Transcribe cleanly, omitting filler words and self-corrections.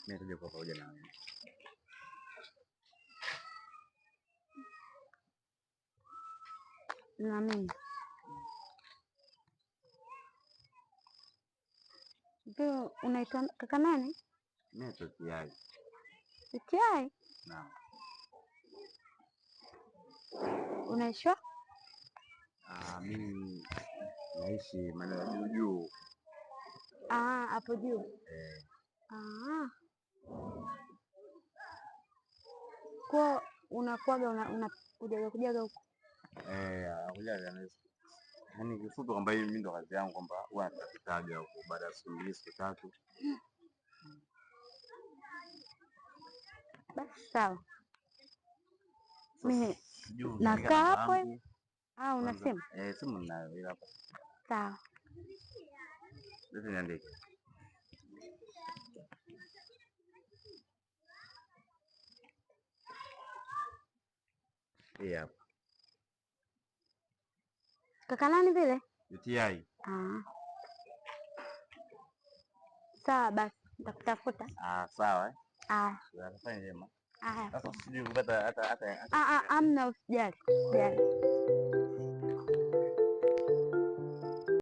Mimi nitakuja kwa pamoja na wewe. Na mimi. Ndio, unaitwa kaka nani? Mimi naitwa Tiai. Tiai? Naam. Unaishi? Ah, mimi naishi maeneo ya juu juu. Ah, hapo juu. Eh. Ah. Kwa unakuwaga unakujaga kujaga huko? Eh, kujaga naweza. Yaani kifupi kwamba hii mimi ndo kazi yangu kwamba huwa natafutaga huko baada ya siku mbili siku tatu. Basi sawa. Mimi Sijui nakaa hapo. yangu. Ah, una simu? Eh, simu ninayo ila hapa. Sawa. Leta niandike. Hii hapa. Kaka nani vile? UTI. Ah. Sawa basi, nitakutafuta. Ah, sawa eh. Ah. Safari njema. Ah. Sasa sijui kupata hata hata Ah, ah, amna, usijali. Usijali.